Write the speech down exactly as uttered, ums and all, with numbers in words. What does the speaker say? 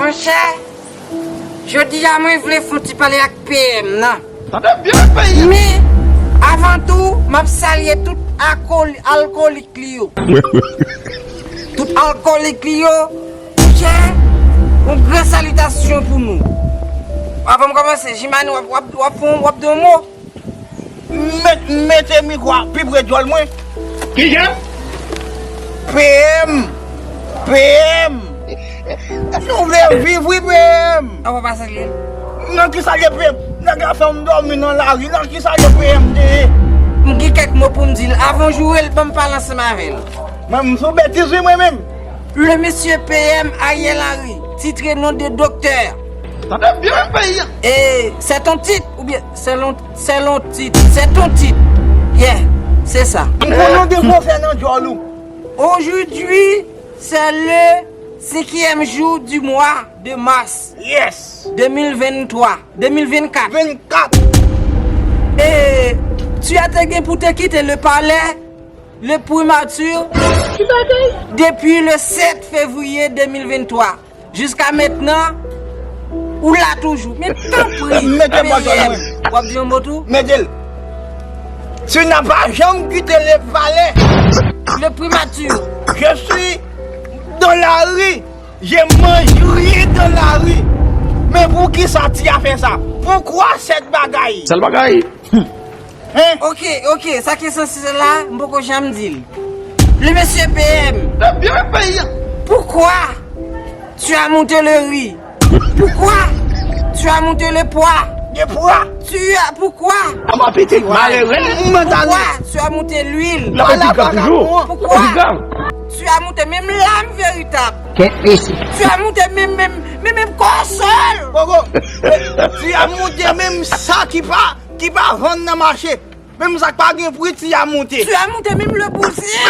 Monchè, jodi a mwen vle fè yon ti pale ak P M nan. Tande byen peyi a. Men, avan tou, m ap salye tout akol-, alkolik li yo. Tout alkolik li yo, monchè, yon gran salitasyon pou nou. Avan m kòmanse, Jimani, w ap, w ap, w ap fè yon, w ap di yon mo? Met, mete mikwo a pi pre djòl mwen. Kijan? P M, P M. Nou vle viv, wi, P M. An pa pase li. Nan kisa l ye, P M? Nèg la fè m dòmi nan lari. Nan kisa l ye, P M te ye? M gen kèk mo pou m di l. Avan w joure l, ban m pale ansanm avè l. Mwen, m sou betiz, wi, mwen menm. Le monsieur P M Ariel Henry, titre nom de docteur. Tande byen peyi a. E c'est ton titre, oubyen c'est l'on, c'est l'on titre, c'est ton titre. Yeah, c'est ça. M konnen de gwo fè nan djòl ou. Aujourd'hui, c'est le cinquième jour du mois de mars. Yes. Deux mille vingt-trois, deux mille vingt-quatre. Vingt-quatre. Et tu as te gen pou te kite le palais, le primature, depuis le sept février deux mille vingt-trois. Jiska mentnan, ou la toujou. Men tanpri, mete bòtò mwen. W ap di yon mo tou? Mete l. Tu n'as pas jamais quitté le palais. Le primature. Je suis dans la rue. Je mange rien dans la rue. Men poukisa ti a fè sa? Poukwa sèt bagay? Sèl bagay. Hein? Ok, ok, sa ki sanse la, m poko janm di l. Le monsieur P M. Tande byen peyi a. Pourquoi tu as monté le riz? Pourquoi tu as monté le poids? De pwa. Tu as, pourquoi? An pa pitit malere. Pourquoi tu as monté l'huile? L ap pitit grav toujou. Pourquoi? Pitit grav. Tu as monté même lame véritable. Kèt mesye. Tu as monté même, même, même, même konsol. Poko. Tu as monté même sa ki pa, ki pa vann nan mache. Menm sa k pa gen pri, ti a monte. Tu as monté même le bousier.